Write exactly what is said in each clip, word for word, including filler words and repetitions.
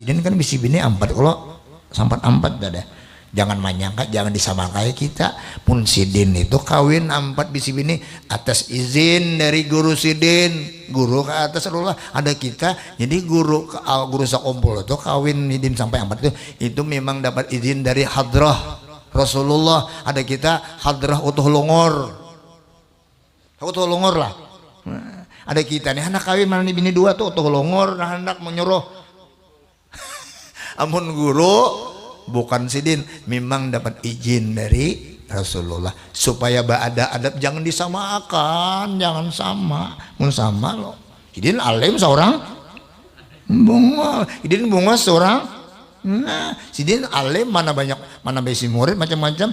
Sidin kan bisi bini ampat, kalau sampat ampat dah. Jangan manyangka, jangan disamakai kita. Mun sidin itu kawin ampat bisi bini atas izin dari guru sidin, guru ke atas Rasulullah. Ada kita, jadi guru ke, guru sakumpul itu kawin sidin sampai ampat itu, itu memang dapat izin dari hadrah Rasulullah. Ada kita hadrah utuh longor. Utuh longor lah. Nah, ada kita nih anak kawin mana nih bini dua tuh utuh longor, nah, hendak menyuruh. Amun guru bukan sidin, memang dapat izin dari Rasulullah supaya ada adab, jangan disamakan, jangan sama. Mun sama lo, sidin alim seorang bungul, sidin bungul seorang. Nah, sidin alim mana banyak, mana bisi murid macam-macam.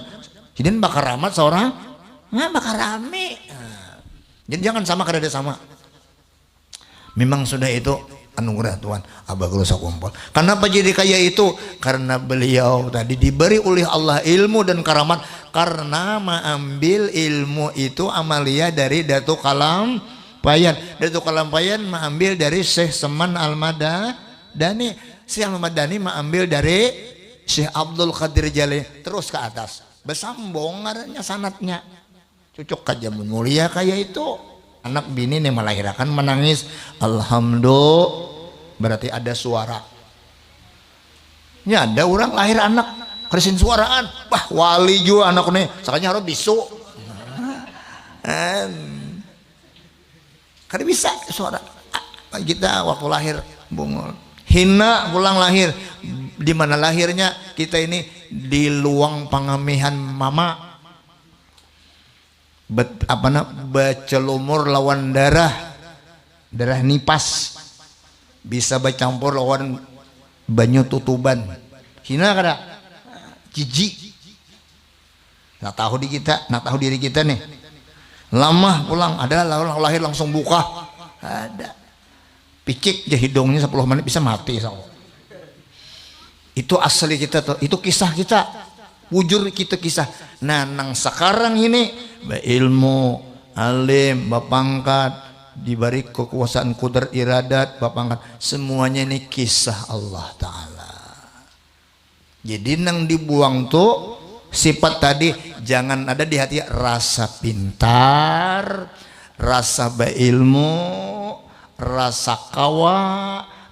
Sidin bakaramat seorang, nah, bakarami. Nah, jadi jangan sama, kada ada sama. Memang sudah itu anugerah Tuhan, abah guru sakumpul. Kenapa jadi kaya itu? Karena beliau tadi diberi oleh Allah ilmu dan karamat karena mengambil ilmu itu amalia dari Datu Kalam Payan. Datu Kalam Payan mengambil dari Syekh Seman Al-Madani. Syekh Ahmad Madani mengambil dari Syekh Abdul Qadir Jalil, terus ke atas. Besambung ngarannya sanatnya. Cucuk aja mun mulia kaya itu. Anak bini nih melahirakan menangis. Alhamdulillah, berarti ada suara. Ini ada orang lahir anak, kerisin suaraan. Wah, wali jua anak nih. Sakanya harus bisu. Em. Kada bisa suara. Kita waktu lahir bungul. Hina pulang lahir. Di mana lahirnya? Kita ini di luang pangamihan mama. Bet, apa na, bacelumur lawan darah. Darah nipas. Bisa bacampur lawan banyu tutuban. Hina kada? Jijik. Nak tahu di kita, nak tahu diri kita nih. Lamah pulang, ada lah orang lahir langsung buka. Ada. Picik je hidungnya sepuluh menit bisa mati, sawo. Itu asli kita tuh, itu kisah kita. Bujur kita kisah. Nah, nang sekarang ini beilmu, alim, bapangkat, diberi kekuasaan, kudrat, iradat, bapangkat. Semuanya ini kisah Allah Ta'ala. Jadi nang dibuang tu sifat tadi, jangan ada di hati rasa pintar, rasa beilmu, rasa kawa,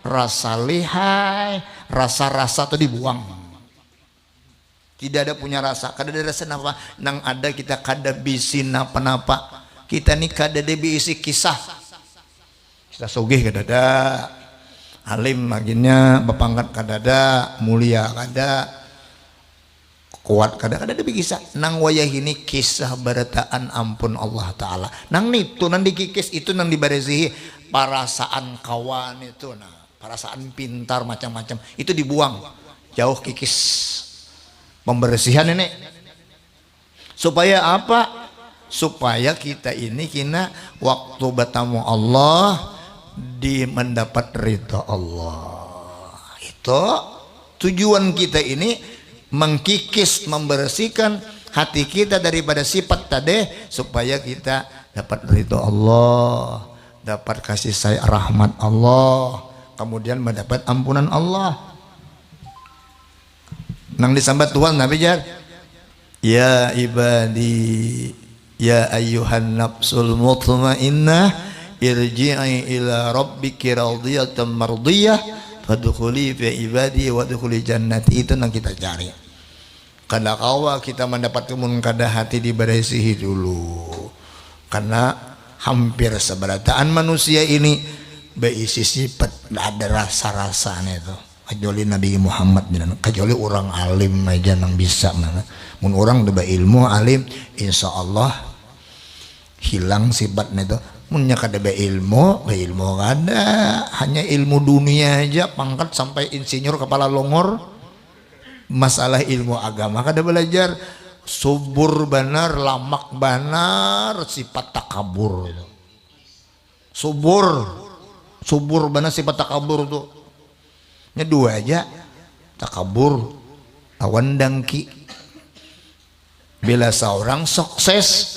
rasa lihai, rasa-rasa tu dibuang. Tidak ada punya rasa, kada ada rasa napa. Nang ada kita kada bisi napa-napa. Kita ni kada ada bisi kisah. Kita sugih kadada, alim aginnya, bapangkat kadada, mulia kada, kuat kada, kada ada bikisah. Nang wayah ini kisah barataan ampun Allah Ta'ala. Nang nitu nang dikikis, itu nang dibarisihi. Parasaan kawan itu, nah, parasaan pintar macam-macam itu dibuang. Jauh kikis. Pembersihan ini. Supaya apa? Supaya kita ini kina waktu bertamu Allah di mendapat ridha Allah. Itu tujuan kita ini mengkikis, membersihkan hati kita daripada sifat tadi supaya kita dapat ridha Allah, dapat kasih sayang rahmat Allah, kemudian mendapat ampunan Allah. Nang disambat Tuhan nabi jar, "Ya ibadi, ya ayyuhan nafsul mutmainnah, irji'i ila rabbiki radiyatan mardiyah, fadkhuli fi ibadi wadkhuli jannati." Itu nang kita cari. Kada kawa kita mendapat mun kada hati diberesihi dulu. Karena hampir seberataan manusia ini beisi sifat, ada rasa-rasanya itu. Kecuali Nabi Muhammad, kecuali orang alim aja nang bisa mana. Mun orang tu beilmu alim, insya Allah hilang sifatnya itu. Munnya kada beilmu, beilmu kada, hanya ilmu dunia aja, pangkat sampai insinyur kepala longor, masalah ilmu agama kada belajar, subur banar, lamak banar, sifat takabur itu. Subur, subur banar sifat takabur tu. Nya dua aja, takabur lawan dangki. Bila seorang sukses,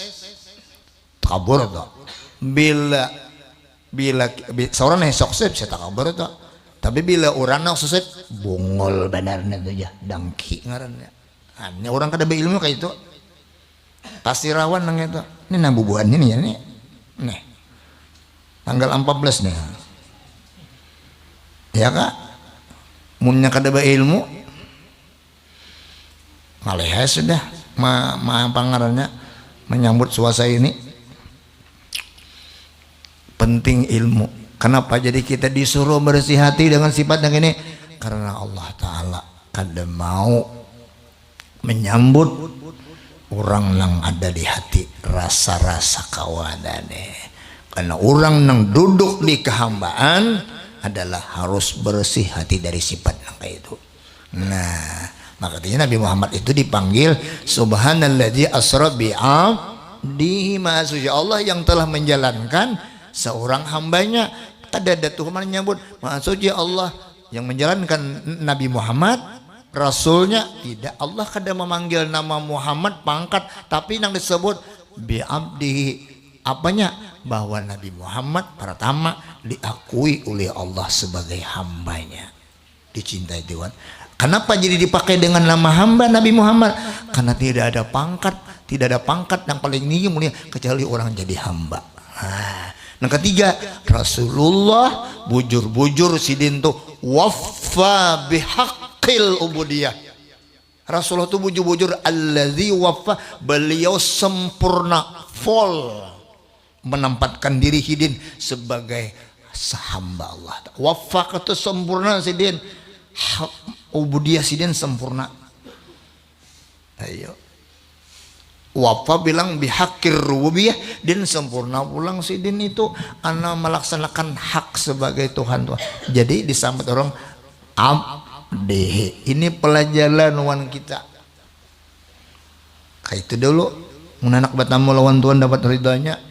takabur tu. Bila, bila, bi-, seorang yang sukses bisa takabur tu. Tapi bila urang nang susit, bungul banar nih tu ja, dangki ngarannya. Hanya urang kada beilmu kayak itu. Pasti rawan nang itu. Ini nang bubuhan ini ya nih. Nih. Tanggal empat belas nih. Ya kak. Munnya kada beilmu, malihai sudah ma, ma apa ngarannya, menyambut suasa ini. Penting ilmu. Kenapa jadi kita disuruh bersih hati dengan sifat yang ini? Karena Allah Ta'ala kada mau menyambut orang yang ada di hati rasa-rasa kawanan. Karena orang yang duduk di kehambaan adalah harus bersih hati dari sifat yang kayak itu. Nah, makanya Nabi Muhammad itu dipanggil Subhanalladzi asra bi'abdihi, Maha Suci Allah yang telah menjalankan seorang hambanya. Kada ada tuh menyambut Maha Suci Allah yang menjalankan Nabi Muhammad, rasulnya. Tidak, Allah kada memanggil nama Muhammad pangkat, tapi yang disebut bi'abdihi. Apanya? Bahwa Nabi Muhammad pertama diakui oleh Allah sebagai hambanya. Dicintai Tuhan. Kenapa jadi dipakai dengan nama hamba Nabi Muhammad? Karena tidak ada pangkat, tidak ada pangkat yang paling tinggi mulia kecuali orang jadi hamba. Nah, yang ketiga, Rasulullah bujur-bujur sidin tuh wafa bihaqil ubudiyah. Rasulullah tuh bujur-bujur alladzi wafa, beliau sempurna, full menempatkan diri hidin sebagai sahamba Allah. Wafa itu sempurna sidin, ubudiyah sidin sempurna. Ayo. Wafa bilang bihakir rububiyah, din sempurna pulang sidin itu ana melaksanakan hak sebagai Tuhan tuh. Jadi disambat orang abdihi. Ini pelajaran wan kita. Kayak itu dulu. Mun anak bertamu lawan Tuhan dapat ridhonya.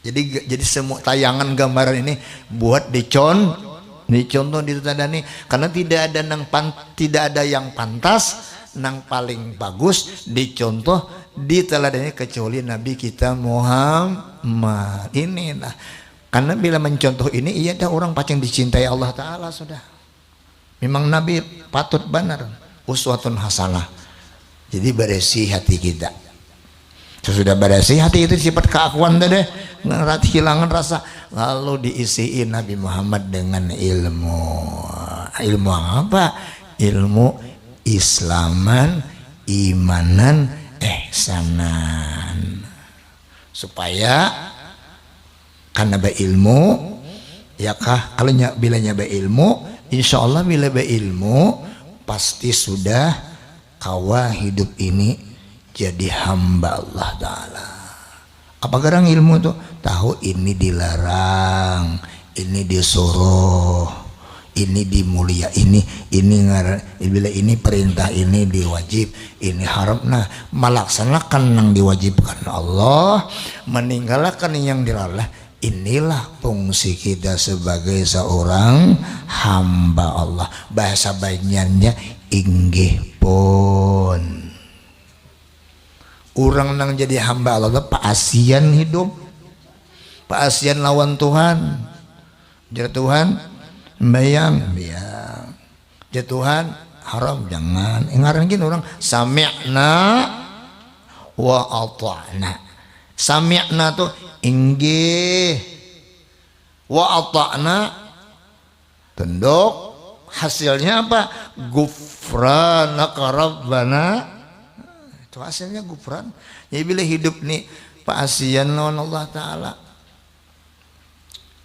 Jadi jadi semua tayangan gambaran ini buat dicon dicontoh, ditadani, karena tidak ada nang pan, tidak ada yang pantas, nang paling bagus dicontoh, diteladani kecuali Nabi kita Muhammad ini. Nah, karena bila mencontoh ini, iya dah orang pacing dicintai Allah Ta'ala sudah. Memang Nabi patut banar, uswatun hasanah. Jadi bersih hati kita. Sesudah bersih hati itu sifat keakuan tadi, ngerat hilangan rasa, lalu diisi Nabi Muhammad dengan ilmu. Ilmu apa? Ilmu Islaman, imanan, ihsanan. Supaya karena beilmu, ya kah? Kalau nya, bilanya beilmu, insya Allah bila beilmu pasti sudah kawa hidup ini jadi hamba Allah Ta'ala. Apa garang ilmu tuh? Tahu ini dilarang, ini disuruh, ini dimulia, ini ini ngaran bila ini perintah, ini diwajib, ini haram. Nah, melaksanakan yang diwajibkan Allah, meninggalkan yang dilarang. Inilah fungsi kita sebagai seorang hamba Allah. Bahasa Banjarnya inggih pun. Orang nang jadi hamba Allah tu paasian hidup, paasian lawan Tuhan. Jar Tuhan, bayang, bayang. Jar Tuhan, haram, jangan. Ngaran gini orang sami'na wa ata'na. Sami'na tu inggih, wa ata'na tunduk. Hasilnya apa? Gufranaka rabbana. Itu hasilnya gufran. Jadi bila hidup ni paasian lawan Allah Ta'ala,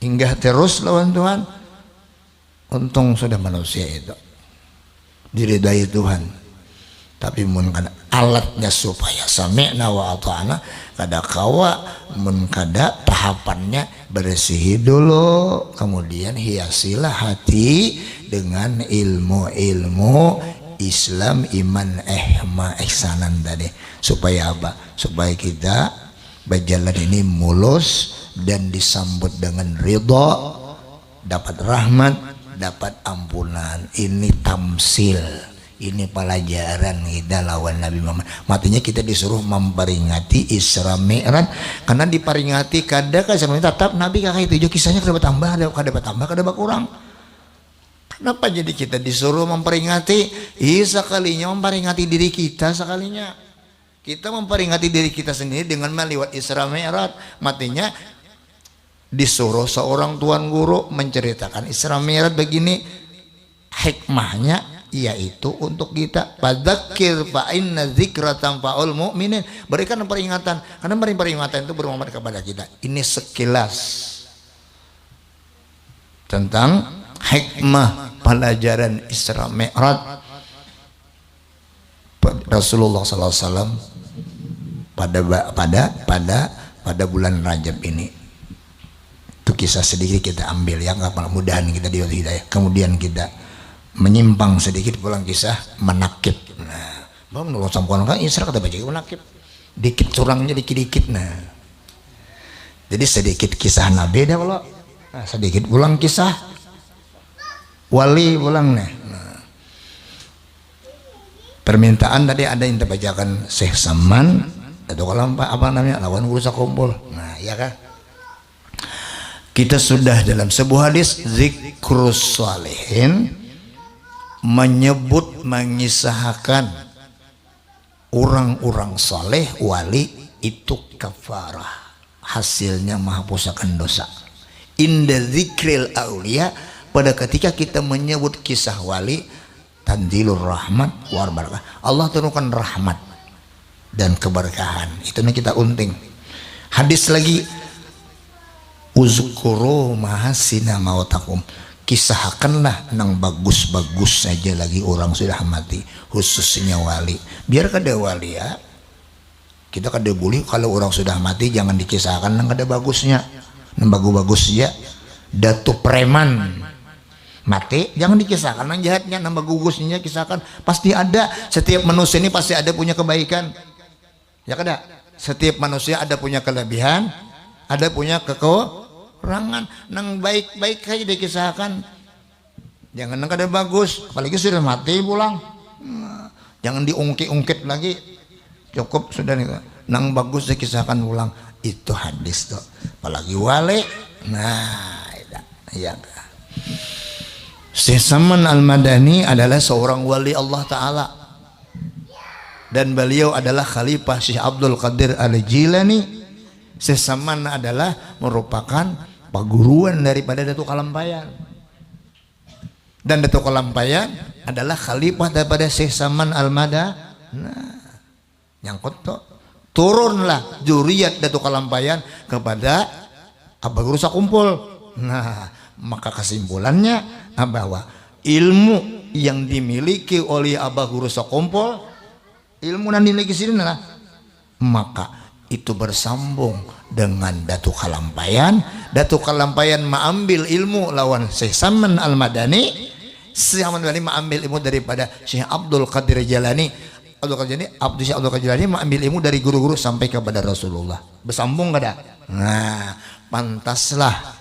inggah terus lawan Tuhan, untung sudah manusia itu diridai Tuhan. Tapi mun kada alatnya supaya sami'na wa ata'na, kada kawa. Mun kada, tahapannya bersihi dulu, kemudian hiasilah hati dengan ilmu-ilmu Islam, iman, ihma, ihsanan tadi. Supaya apa? Supaya kita berjalan ini mulus dan disambut dengan ridha, dapat rahmat, dapat ampunan. Ini tamsil, ini pelajaran kita lawan Nabi Muhammad. Matinya kita disuruh memperingati Isra Mi'raj, karena diperingati kada ka Isra Mi'raj, tetap Nabi kakak itu jo kisahnya kada bertambah, kada, kada bertambah, kada berkurang. Kenapa jadi kita disuruh memperingati? Ih, sekalinya memperingati diri kita sekalinya. Kita memperingati diri kita sendiri dengan meliwat Isra Mi'raj. Matinya disuruh seorang tuan guru menceritakan Isra Mi'raj begini. Hikmahnya yaitu untuk kita. Fadzakir fa inna dzikra tanfa'ul mu'minin. Berikan peringatan. Karena beri peringatan itu bermanfaat kepada kita. Ini sekilas tentang hikmah pelajaran Isra Mi'raj Rasulullah sallallahu alaihi wasallam pada pada pada pada bulan Rajab ini. Itu kisah sedikit kita ambil ya, mudahan kita di hidayah. Kemudian kita menyimpang sedikit pulang kisah menakib. Nah, bang nulung sampuan kan Isra kata baca menakib. Dikit curangnya dikit-dikit nah. Jadi sedikit kisah Nabi dah kalau nah, sedikit pulang kisah wali pulang nih. Nah. Permintaan tadi ada yang terbacakan Syekh Saman atau kalau apa, apa namanya lawan guru sakumpul. Nah, iya kah? Kita sudah dalam sebuah hadis zikrus salihin menyebut mengisahkan orang-orang saleh wali itu kafarah hasilnya menghapusakan dosa. Inda zikril aulia pada ketika kita menyebut kisah wali tanzilur rahmat war barakah. Allah turunkan rahmat dan keberkahan. Itu nih kita unting. Hadis lagi uzkuru mahasina mautakum. Kisahkanlah nang bagus-bagus saja lagi orang sudah mati, khususnya wali. Biar kada wali ya. Kita kada boleh kalau orang sudah mati jangan dikisahkan nang kada bagusnya. Nang bagus-bagus ya. Datu preman mati jangan dikisahkan nang jahatnya, nang bagusnya kisahkan. Pasti ada, setiap manusia ini pasti ada punya kebaikan. Ya kada? Setiap manusia ada punya kelebihan, ada punya kekurangan. Nang baik-baik saja dikisahkan. Jangan nang kada bagus, apalagi sudah mati pulang. Nah, jangan diungkit-ungkit lagi. Cukup sudah nih. Nang bagus dikisahkan pulang. Itu hadis tuh. Apalagi wali. Nah, iya. Syekh Saman Al-Madani adalah seorang wali Allah Ta'ala. Dan beliau adalah Khalifah Syekh Abdul Qadir Al-Jilani. Syekh Saman adalah merupakan paguruan daripada Datuk Kalampayan. Dan Datuk Kalampayan adalah khalifah daripada Syekh Saman Al-Mada. Nah, nyangkut tuh. Turunlah juriat Datuk Kalampayan kepada Abah Guru Sakumpul. Nah, maka kesimpulannya bahwa ilmu yang dimiliki oleh Abah Guru Sakumpul ilmu nang dimiliki sidin lah. Maka itu bersambung dengan Datu Kalampayan. Datu Kalampayan maambil ilmu lawan Syekh Saman Al-Madani. Syekh Saman Al-Madani maambil ilmu daripada Syekh Abdul Qadir Jalani. Abdul Qadir Jalani, Abdul Syekh Abdul Qadir Jalani maambil ilmu dari guru-guru sampai kepada Rasulullah. Bersambung kada? Nah, pantaslah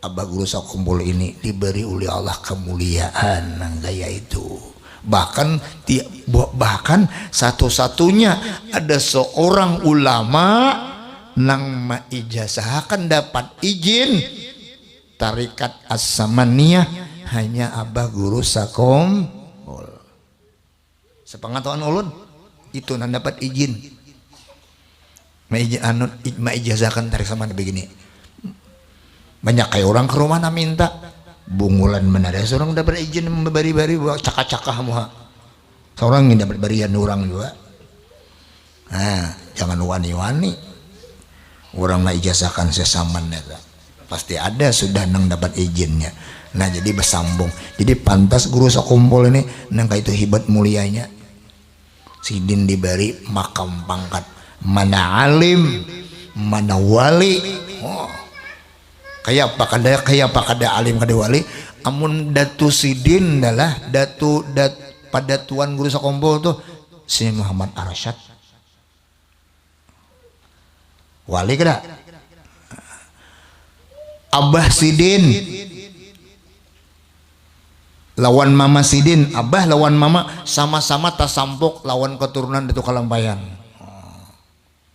Abah Guru Sakumpul ini diberi oleh Allah kemuliaan nang gaya itu. Bahkan bahkan satu-satunya ada seorang ulama nang maijazahakan dapat izin tarikat As-Samaniyah hanya Abah Guru Sakumpul. Sepengetahuan ulun, itu nang dapat izin. Maijazahkan tarik sama begini. Banyak kayak orang ke rumah nang minta bungulan benar ya seorang dapat izin memberi-beri buat cakah-cakah muha. Seorang yang dapat berian orang juga. Nah, jangan wani-wani. Orang maijazahkan sesaman ya. Pasti ada sudah nang dapat izinnya. Nah, jadi bersambung. Jadi pantas guru sakumpul ini nang kaitu hibat mulianya. Sidin diberi makam pangkat mana alim, mana wali. Oh. Kaya apa kada, kaya apa kada alim kada wali. Amun datu sidin adalah datu dat, pada tuan guru sakumpul tuh si Muhammad Arsyad. Wali kada? Abah sidin lawan mama sidin, abah lawan mama sama-sama tasampuk lawan keturunan Datu Kalampayan.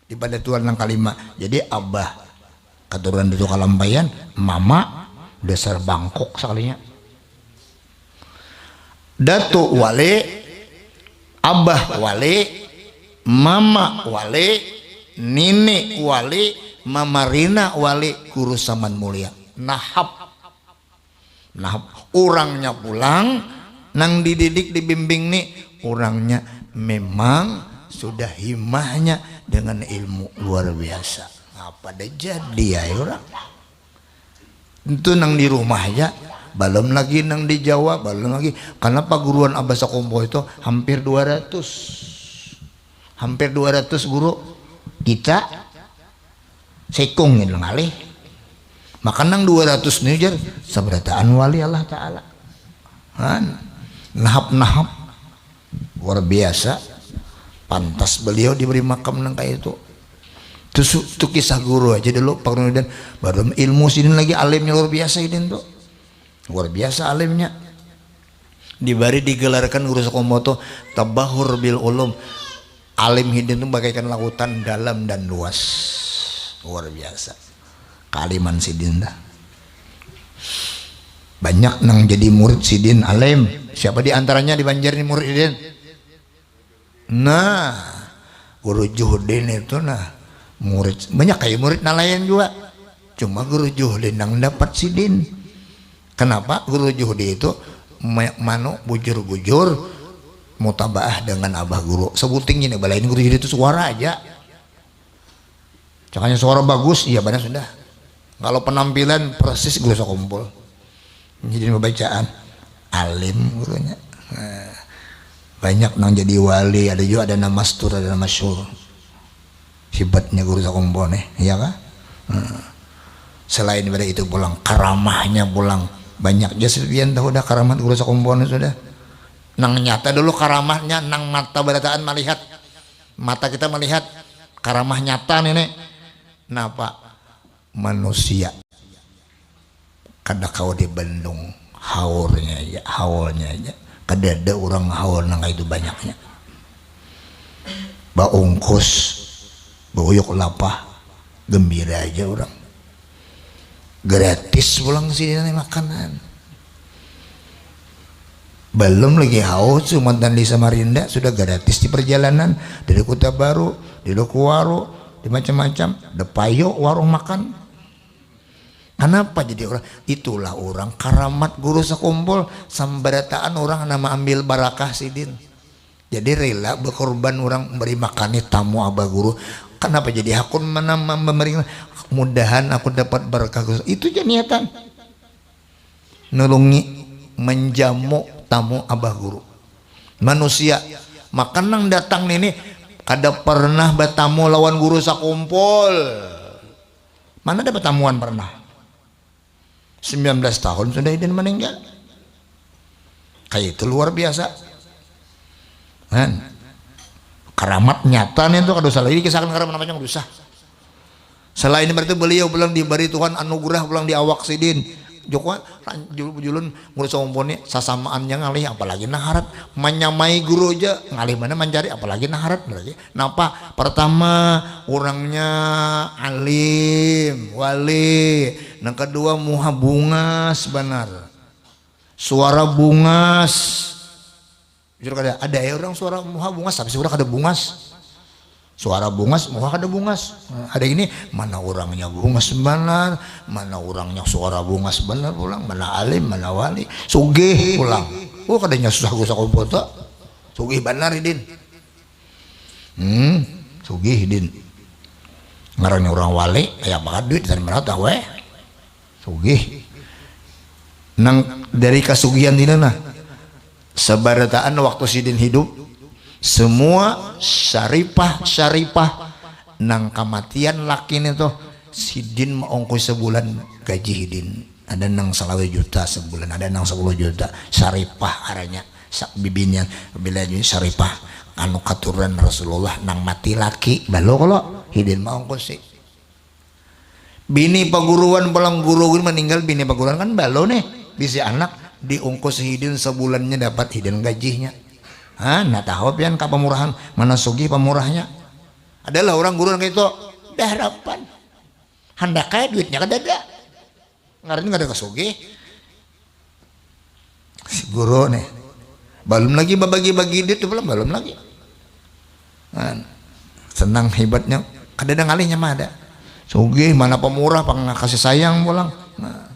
Di pada tuan nang kalima. Jadi abah keturunan Datu Kalampayan, mama dasar bangkok sekalinya. Datu Wali, Abah Wali, Mama Wali, Nini Wali, Mama Rina Wali, Guru Saman Mulia. Nahap. Nah, urangnya pulang nang dididik, dibimbing ni, urangnya memang sudah himahnya dengan ilmu luar biasa. Apa dah jadi ya orang? Itu nang di rumah aja, belum lagi nang di Jawa, belum lagi. Karena paguruan Abah Sakompo itu hampir dua ratus. Hampir dua ratus guru. Kita sekung gitu ngalih. Maka nang dua ratus ni jar sabarataan wali Allah Ta'ala. Han, nahap-nahap. Luar biasa. Pantas beliau diberi makam nang kayak itu. Itu, su- itu kisah guru aja dulu, Pak Nurdin. Baru ilmu sidin lagi, alimnya luar biasa sidin tuh. Luar biasa alimnya. Dibari digelarkan guru Sakompo tuh tabahur bil ulum. Alim hidin tuh bagaikan lautan dalam dan luas. Luar biasa. Kealiman sidin dah. Banyak nang jadi murid sidin alim. Siapa di antaranya di Banjar ini murid sidin? Nah, Guru Juhudin itu nah murid, banyak kayak murid nalayan juga. Cuma Guru Juhudin yang dapat sidin. Kenapa? Guru Juhudi itu me- manu bujur-bujur mutabaah dengan abah guru. Sebuting gini, balain Guru Juhudi itu suara aja. Cakanya suara bagus, iya banar sudah. Kalau penampilan persis Guru Sakumpul. Jadi pembacaan alim gurunya. Nah, banyak nang jadi wali, ada juga ada nama mastur, ada nama masyhur. Hebatnya Guru Sakumpul nih, iya kah? Nah, selain daripada itu pulang, karamahnya pulang. Banyak aja sepian tahu dah karamat Guru Sakumpul nih sudah. Nang nyata dulu karamatnya, nang mata barataan melihat. Mata kita melihat karamah nyata nih, nih. Napa? Manusia kada kawa dibendung haurnya aja, haulnya aja. Kada ada orang haul nang itu banyaknya. Baungkus, bauyuk lapah, gembira aja orang. Gratis pulang sini makanan. Belum lagi haus, Jumatan di Samarinda sudah gratis di perjalanan dari Kota Baru, di Lokuwaru, di macam-macam. Depayo warung makan. Kenapa jadi orang? Itulah orang karamat Guru Sakumpul. Sambarataan orang nama ambil barakah sidin. Jadi rela berkorban orang beri makani tamu abah guru. Kenapa jadi hakun menambah memberi? Mudahan aku dapat berkah Guru. Itu aja niatan. Nulungi, menjamu tamu abah guru. Manusia, maka nang datang nini kada pernah bertamu lawan Guru Sakumpul. Mana ada bertamuan pernah? Sembilan belas tahun sudah idin meninggal. Kayak itu luar biasa. Kan? Karamat nyata nih tuh, kada usah lagi kisahkan karamat apa yang usah. Selain berarti beliau pulang diberi Tuhan anugerah pulang di awak sidin. Joko julun ngurus omponi sasamaannya ngalih, apalagi naharat, menyamai guru aja ngalih mana mencari, apalagi naharat berarti. Napa? Pertama, orangnya alim, wali. Yang kedua, muha bungas benar. Suara bungas. Jujur kada ada ya orang suara muha bungas, tapi sudah kada bungas. Suara bungas, muha kada bungas. Nah, ada ini, mana orangnya bungas benar, mana orangnya suara bungas benar pulang, mana alim, mana wali, sugih pulang. Oh, kadanya susah gusah komputer. Sugih benar idin. Hmm, sugih din. Ngarannya orang wali, kayak apa duit dari mana tahu eh? Sugih. Nang dari kasugihan ini nah. Sebarataan waktu sidin hidup, semua syaripah-syaripah nang kamatian laki ini tuh sidin maongkos sebulan gaji hidin. Ada nang selawe juta sebulan, ada nang sepuluh juta. Syaripah aranya. Sak bibinian bila ini syaripah anu katurunan Rasulullah nang mati laki balo kalau hidin maongkos sih. Bini paguruan pulang guru gini meninggal, bini paguruan kan balo nih bisi anak diungkus hidin sebulannya dapat hidin gajinya. Hah, nah tahu pian kah pamurahan mana sugih pamurahnya? Adalah orang guru kayak itu dah harapan. Handak kayak duitnya kada ada. Ngaran kada kasugih. Si guru nih. Balum lagi babagi-bagi duit tu pulang, balum lagi. Nah, senang hibatnya, kadada ngalihnya mah ada. Sugih, mana pemurah, pang kasih sayang pulang. Nah,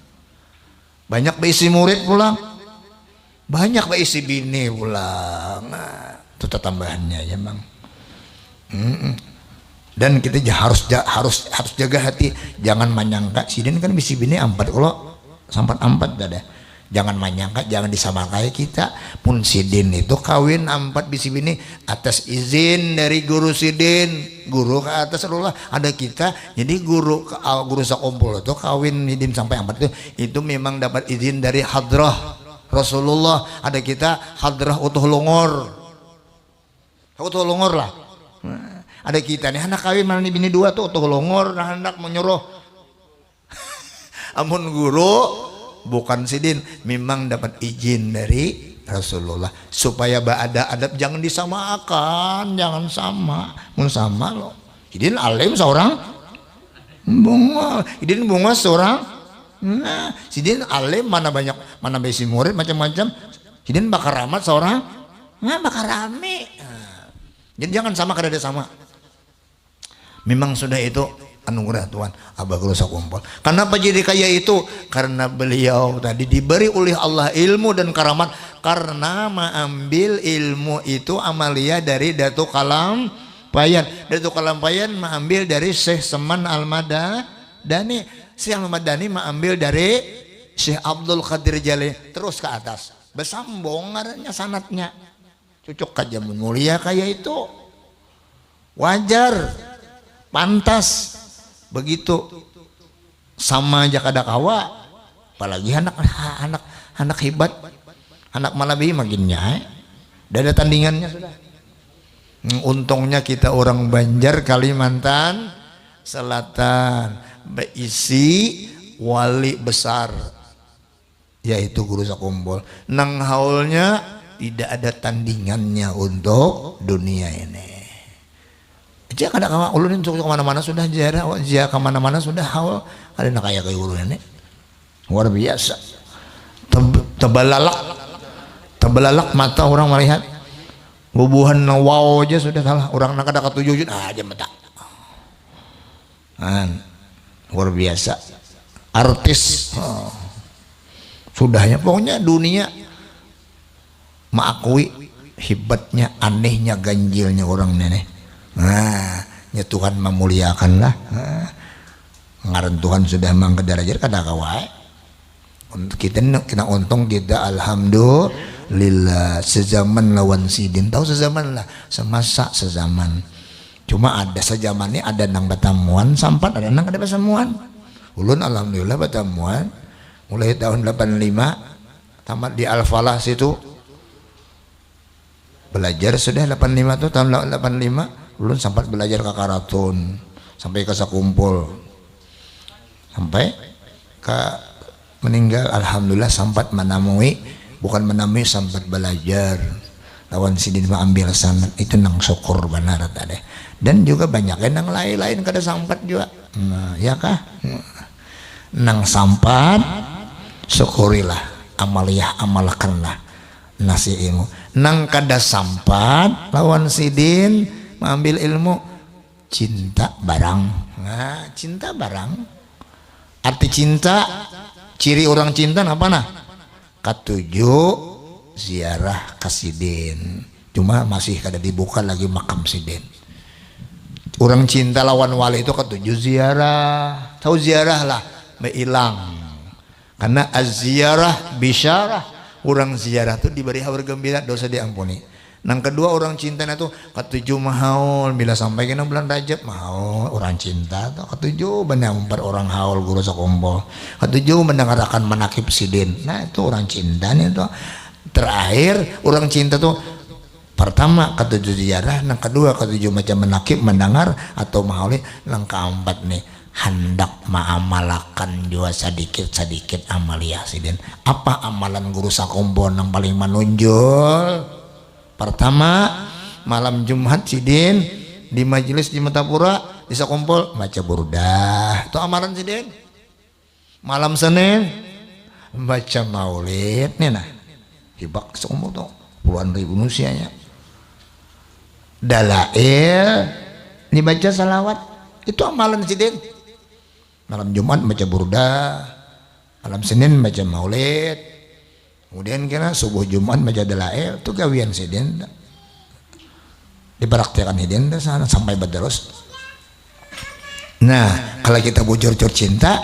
banyak baisi murid pulang. Banyak baisi bini pulang. Nah, itu tatambahannya ya, Mang. Mm-mm. Dan kita ja-, harus ja-, harus harus jaga hati, jangan manyangka sidin kan bisi bini ampat, kalau sampat ampat dah. Jangan manyangka, jangan disamakai kita. Mun sidin itu kawin ampat bisi bini atas izin dari guru sidin, guru ke atas adalah ada kita. Jadi guru ke, guru sakumpul itu kawin sidin sampai ampat itu, itu memang dapat izin dari hadrah Rasulullah. Ada kita hadrah Utuh Lungor. Utuh Lungor lah. Nah, ada kita nih anak kawin mana nih bini dua tuh, Utuh Lungor nah hendak menyuruh. Amun guru bukan sidin, memang dapat izin dari Rasulullah supaya ada adab, jangan disamakan, jangan sama. Mun sama lo. Sidin alim seorang bunga, sidin bunga seorang. Nah, sidin alim mana banyak, mana bisi murid macam-macam. Sidin bakaramat seorang. Nah, bakarami. Nah, jadi jangan sama, kada ada sama. Memang sudah itu anugerah Tuhan, Abah Guru Sakumpul. Kenapa jadi kaya itu? Karena beliau tadi diberi oleh Allah ilmu dan karamat karena mengambil ilmu itu amalia dari Datu Kalam Payan. Datu Kalam Payan mengambil dari Syekh Seman Al-Madani. Syekh Al-Madani mengambil dari Syekh Abdul Qadir Jali. Terus ke atas. Besambung ngarannya sanatnya. Cucuk aja mun mulia kaya itu. Wajar. Pantas. Begitu. Sama aja kada kawa. Apalagi anak anak anak hebat. Anak malabi makin nyae. Dah ada tandingannya sudah. Untungnya kita orang Banjar Kalimantan Selatan beisi wali besar yaitu Guru Sakumpul. Nang haulnya tidak ada tandingannya untuk dunia ini. Jia kada kawa ulun ini suku kemana-mana sudah ziarah, jia kemana-mana sudah haul. Ada nak kaya kaya guru ini. Luar biasa. Teb- tebalalak. Tebalalak mata orang melihat. Bubuhan nang wow aja sudah salah. Orang nang kada katuju aja, ah, aja mata. Nah, luar biasa. Artis. Oh. Sudahnya pokoknya dunia maakui hebatnya, anehnya, ganjilnya orang nenek. Nah, ya Tuhan memuliakan lah. Nah, ngaran Tuhan sudah mangkedar aja kada kawa. Kita kita untung kita alhamdulillah sezaman lawan sidin, tahu sezaman lah, semasa sezaman. Cuma ada sezaman ini ada nang batamuan sampat ada nang kada batamuan. Ulun alhamdulillah batamuan mulai tahun delapan lima tamat di Al-Falah situ. Belajar sudah delapan lima tu, tahun delapan lima ulun sampat belajar ka Karaton sampai ka Sakumpul sampai ka meninggal. Alhamdulillah sampat menemui, bukan menemui, sampat belajar lawan sidin maambil sanat itu nang syukur banar tadi. Dan juga banyak nang lain-lain kada sampat juga. Nah, ya kah? Nang sampat syukurilah, amaliah amalkanlah nasi ilmu. Nang kada sampat lawan sidin maambil ilmu, cinta barang. Nah, cinta barang. Arti cinta, ciri orang cinta napa nah? Katuju ziarah ka sidin. Cuma masih kada dibuka lagi makam sidin. Orang cinta lawan wali itu katuju ziarah. Tahu ziarah lah, meilang. Karena aziarah bisyarah, orang ziarah tu diberi habar gembira, dosa diampuni. Nang kedua orang cintanya tu katuju mahaul bila sampai kena bulan Rajab mahaul orang cinta tu katuju menyampar orang haul guru sakumpul katuju mendengarakan manakib sidin nah itu orang cinta nih tu terakhir orang cinta tu pertama katuju ziarah nang kedua katuju macam menakib mendengar atau mahauli nang keempat nih handak maamalakan jua sadikit-sadikit amaliah sidin. Apa amalan guru sakumpul nang paling manunjul? Pertama, malam Jumat sidin di majelis di Metapura di sakumpul baca burdah. Itu amalan sidin. Malam Senin baca maulid nih nah. Hibak sakumpul tuh. puluhan ribu manusianya. Dalail, ini baca salawat, itu amalan sidin. Malam Jumat baca burdah, malam Senin baca maulid, kemudian kena subuh Jumat baca dalail, itu gawian sidin. Dipraktiakan sidin dah sana sampai baterus. Nah, kalau kita bujur-jur cinta,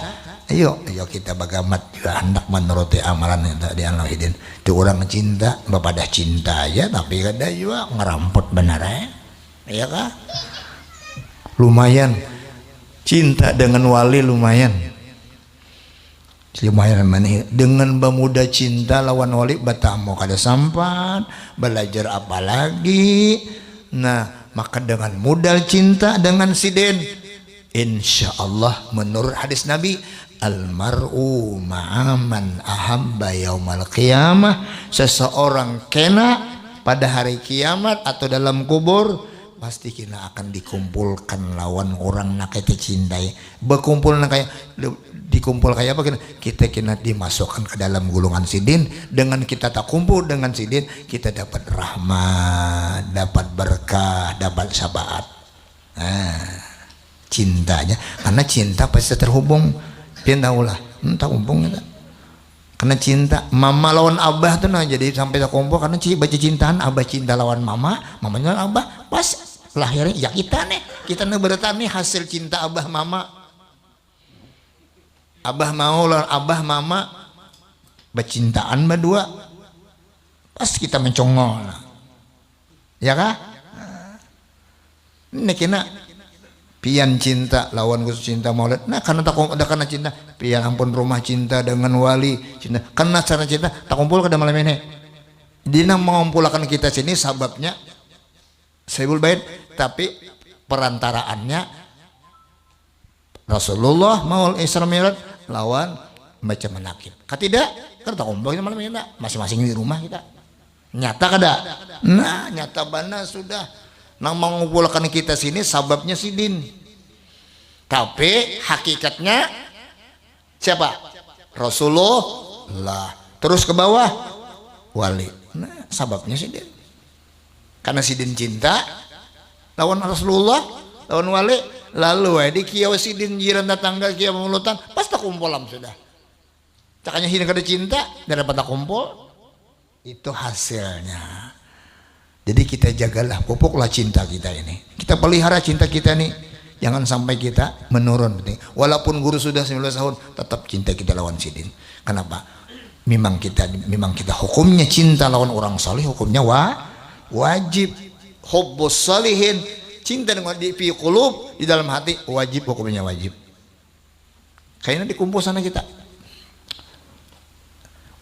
ayo, ayo kita bagamat juga hendak menuruti amalan yang tadi anu sidin. Itu orang cinta, bapadah cinta aja, tapi kada juga ngeramput benar ya. Iya kah? Lumayan. Cinta dengan wali lumayan. Lumayan manih. Dengan bamuda cinta lawan wali batamu kada sampat, belajar apa lagi. Nah, maka dengan modal cinta dengan sidin, insya Allah menurut hadis Nabi, almar'u ma'aman ahabba yaumal qiyamah, seseorang kena pada hari kiamat atau dalam kubur, pasti kena akan dikumpulkan lawan orang nak kita cintai. Berkumpul nak kayak dikumpul kayak apa kena? Kita kena dimasukkan ke dalam gulungan sidin. Dengan kita tak kumpul dengan sidin, kita dapat rahmat, dapat berkah, dapat syafaat. Nah, cintanya karena cinta pasti terhubung. Pian tahulah, hmm, terhubung kita. Karena cinta mama lawan abah tuh nah jadi sampai terkumpul karena ci baca cintaan abah cinta lawan mama, mamanya lawan abah pas lahirnya ya kita nih kita nih berarti nih hasil cinta abah mama. Abah mau lawan abah mama bacintaan berdua pas kita mencongol nah. Ya kah? Ini kena pian cinta lawan khusus cinta maulid nah karena tak ada karena cinta pian ampun rumah cinta dengan wali cinta karena cara cinta tak kumpul kada malam ini dina mengumpulkan kita sini sababnya Saibul Bait tapi perantaraannya Rasulullah maul Isra Mi'raj lawan baca manakib katidak kada tak kumpul kita malam ini masing-masing di rumah kita. Nyata kada? Nah, nyata banar sudah. Nang mangumpulkan kita sini sababnya sidin. Tapi hakikatnya siapa? Rasulullah. Terus ke bawah wali. Nah, sababnya sidin. Karena sidin cinta lawan Rasulullah, lawan wali, lalu wae di kiau sidin jiran tetangga kiau mulutan, pas takumpulam sudah. Cakanya sidin kada cinta, dan dapat takumpul. Itu hasilnya. Jadi kita jagalah, pupuklah cinta kita ini. Kita pelihara cinta kita ini. Jangan sampai kita menurun. Walaupun guru sudah sembilan belas tahun, tetap cinta kita lawan sidin. Kenapa? Memang kita memang kita hukumnya cinta lawan orang saleh hukumnya wa, wajib. Hubbus salihin, cinta dengan di fi qulub, di dalam hati wajib hukumnya wajib. Kayaknya dikumpul sana kita.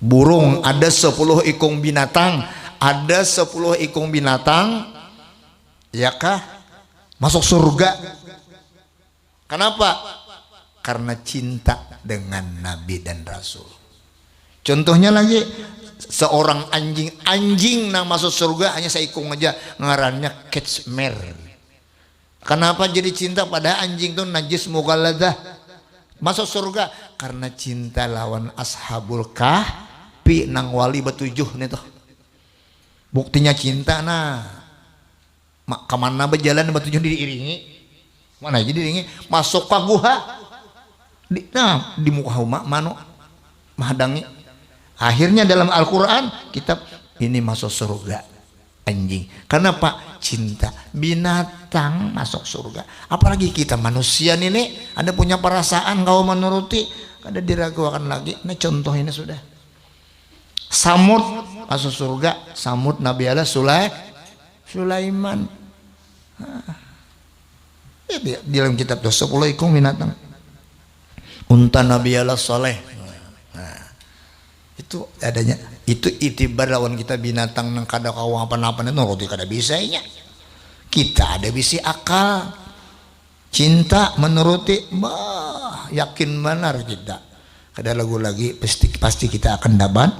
Burung ada sepuluh ikung binatang, ada sepuluh ikung binatang, ya kah? Masuk surga. Kenapa? Karena cinta dengan Nabi dan Rasul. Contohnya lagi seorang anjing, anjing nang masuk surga hanya seikung aja ngarannya Kecmer. Kenapa jadi cinta padahal anjing tuh najis mughalladah? Masuk surga karena cinta lawan ashabul kahfi nang wali batujuh nih tuh. Buktinya cinta nah. Ma, kemana berjalan batujuh diiringi? Mana aja diiringi? Masuk ke guha. Di, nah, di muka rumah mano mahadangi. Akhirnya dalam Al-Quran kitab ini masuk surga. Anjing. Kenapa? Cinta. Binatang masuk surga. Apalagi kita manusia ini ada punya perasaan kau menuruti, ada diragukan lagi. Nah contoh ini sudah. Samud masuk surga. Samud Nabi Allah Sulai Sulaiman. Nah. Ya, di, di dalam kitab tuh sepuluh ikung binatang. Unta Nabi Allah Saleh. Nah, itu adanya. Itu itibar lawan kita binatang nang kada kawa apa-apa nuruti kada bisa inya. Kita ada bisi akal. Cinta menuruti bah yakin benar kita. Kada lagu lagi pasti pasti kita akan dapat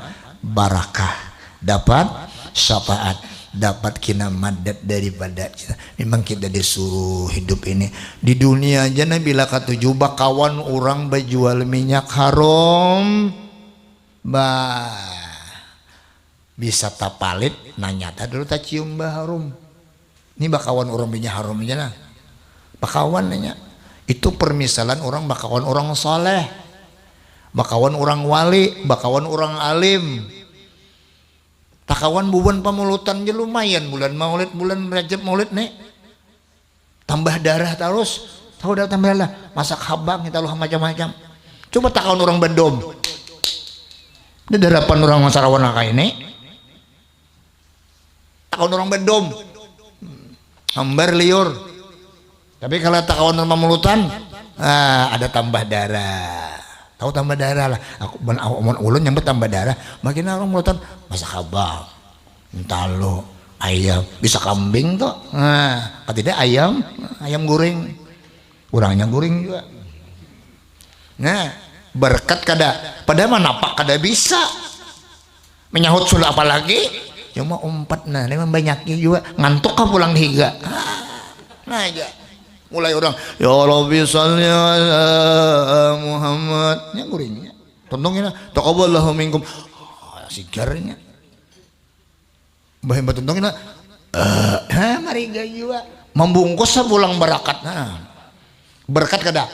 barakah, dapat syafaat, dapat kina madat daripada kita. Memang kita disuruh hidup ini di dunia aja nah bila katuju bakawan orang bajual minyak haram. Bah Bisa tapalit, nah nyata dulu tacium baharum. Ini bakawan orang binya harum aja nah. Bakawan nanya. Itu permisalan orang bakawan orang soleh. Bakawan orang wali, bakawan orang alim. Takawan bubuhan pamulutan je lumayan bulan maulid, bulan rajab maulid nih. Tambah darah terus. Tahu dah tambah darah. Masak habang kita luh macam-macam. Coba takawan orang bedom. Ini darapan orang sarawan kayak ini. Takawan orang bedom. Hambar liur. Tapi kalau takawan orang mamulutan, ah, ada tambah darah. Tahu tambah darah lah. Aku mun aku mun ulun nyambut tambah darah, makin orang mulutan masak habang, entalo, ayam, bisa kambing tuh. Nah, katida ayam, ayam goreng. Urangnya goreng juga. Nah, berkat kada, padahal manapak kada bisa. Menyahut sudah apalagi, cuma umpat nah, ini membanyaki juga. Ngantuk kah pulang di higa? Ah, nah aja. Mulai orang, "Ya Rabbi salli ala Muhammad." Nya guringnya. Tuntung ini, "Taqabbalallahu minkum." Ah, sigarnya. Bahimba tuntung ini, eh, ha, mariga jua. Membungkus pulang barakat. Nah. Berkat kada?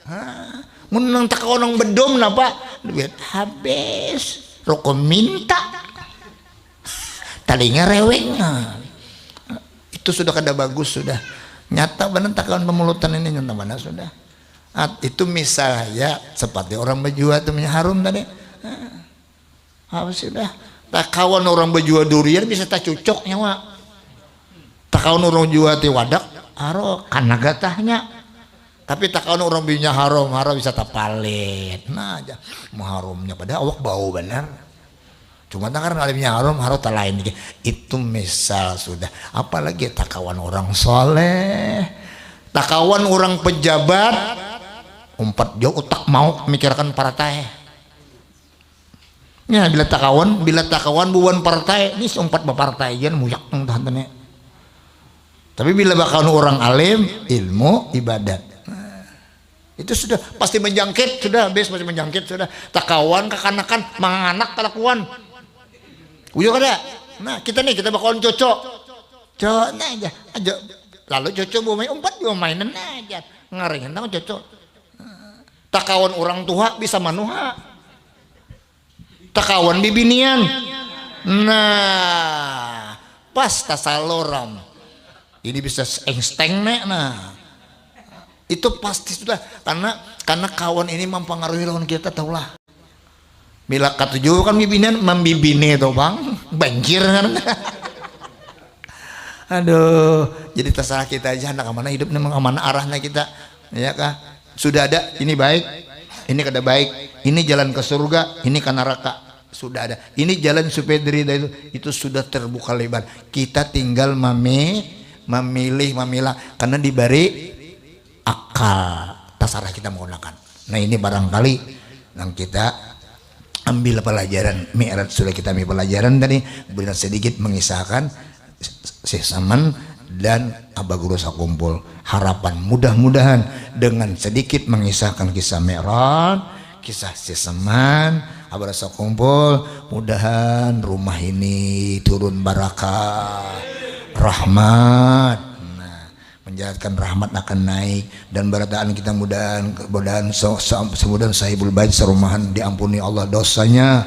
Ha, mun nang takawa nang bedom napa? Duit habis. Rukun minta. Talinga reweng. Nah. Itu sudah kada bagus sudah. Nyata banar takawan pemulutan ini nyata banar sudah. At, itu misal ya seperti orang bejua tu punya harum tadi. Ha. Apa sudah? Takawan orang bejua durian bisa tacucuk nyawa. Takawan orang jua ti wadak, haro kana gatahnya. Tapi takawan orang binya harum, haro bisa tapalit. Nah, aja maharumnya padahal awak bau banar. Cuma tangaran alimnya harum, haro talain dikit. Itu misal sudah. Apalagi takawan orang soleh. Takawan orang pejabat, umpat jauh utak mau mikirkan partai. Ya, bila takawan, bila takawan buan partai, ini umpat bapartai aja muyak nang tahan tanya. Tapi bila bakawan orang alim, ilmu, ibadat. Nah, itu sudah pasti menjangkit, sudah habis pasti menjangkit sudah. Takawan kakanakan manganak kalakuan. Uyo kada? Nah, kita nih kita bakawan coco. Coco nah aja, aja. Lalu coco buah main umpat buah mainan aja. Ngaringan tang coco. Takawan orang tua bisa manuha. Takawan bibinian. Nah, pas tasaloram. Ini bisa engsteng nek nah. Itu pasti sudah karena karena kawan ini mempengaruhi lawan kita tahulah. Mila katuju kan bibinian membibini tuh bang banjir kan. Aduh, jadi terserah kita aja hendak kemana hidup nih kemana arahnya kita, ya kah? Sudah ada ini baik, ini kada baik, ini jalan ke surga, ini ke neraka. Sudah ada. Ini jalan supaya derita itu itu sudah terbuka lebar. Kita tinggal mami, memilih, memilah karena diberi akal. Terserah kita menggunakan. Nah, ini barangkali yang kita ambil pelajaran Mi'raj sudah kita ambil pelajaran tadi, kemudian sedikit mengisahkan Syekh Saman dan Abah Guru Sakumpul. Harapan mudah-mudahan dengan sedikit mengisahkan kisah Mi'raj, kisah Syekh Saman, Abah Guru Sakumpul, mudahan rumah ini turun barakah, rahmat. Nah, menjalankan rahmat akan naik dan barataan kita mudahan mudahan so, so, semudahan sahibul bait serumahan diampuni Allah dosanya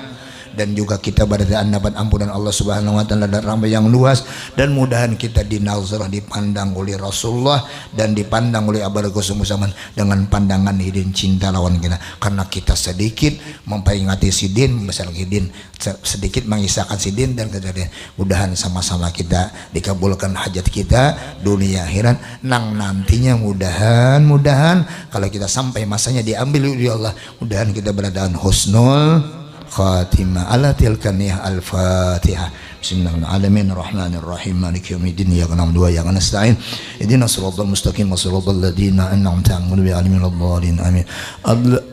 dan juga kita barataan dapat ampunan Allah Subhanahu wa taala dan rahmat yang luas dan mudahan kita dinazarah dipandang oleh Rasulullah dan dipandang oleh Abah Kusum Zaman dengan pandangan hidin cinta lawan kita karena kita sedikit memperingati sidin membesarkan hidin sedikit mengisahkan sidin dan kejadian mudahan sama-sama kita dikabulkan hajat kita dunia akhirat nang nantinya mudahan mudahan kalau kita sampai masanya diambil oleh Allah mudahan kita berada husnul khatimah ala tilkaniyah al-fatihah Bismillahirrahmanirrahim. Maliki yaumiddin. Iyyaka na'budu wa iyyaka nasta'in. Ihdinas siratal mustaqim. Siratal ladzina an'amta 'alaihim ghairil maghdubi 'alaihim waladdallin. Amin.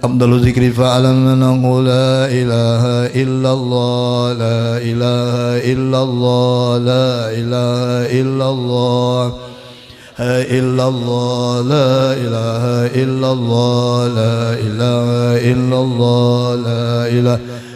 Afdalu dzikri fa'lam annahu la ilaha illallah, la ilaha illallah, la ilaha illallah. Illallah, la ilaha illallah, la ilaha illallah, la ilaha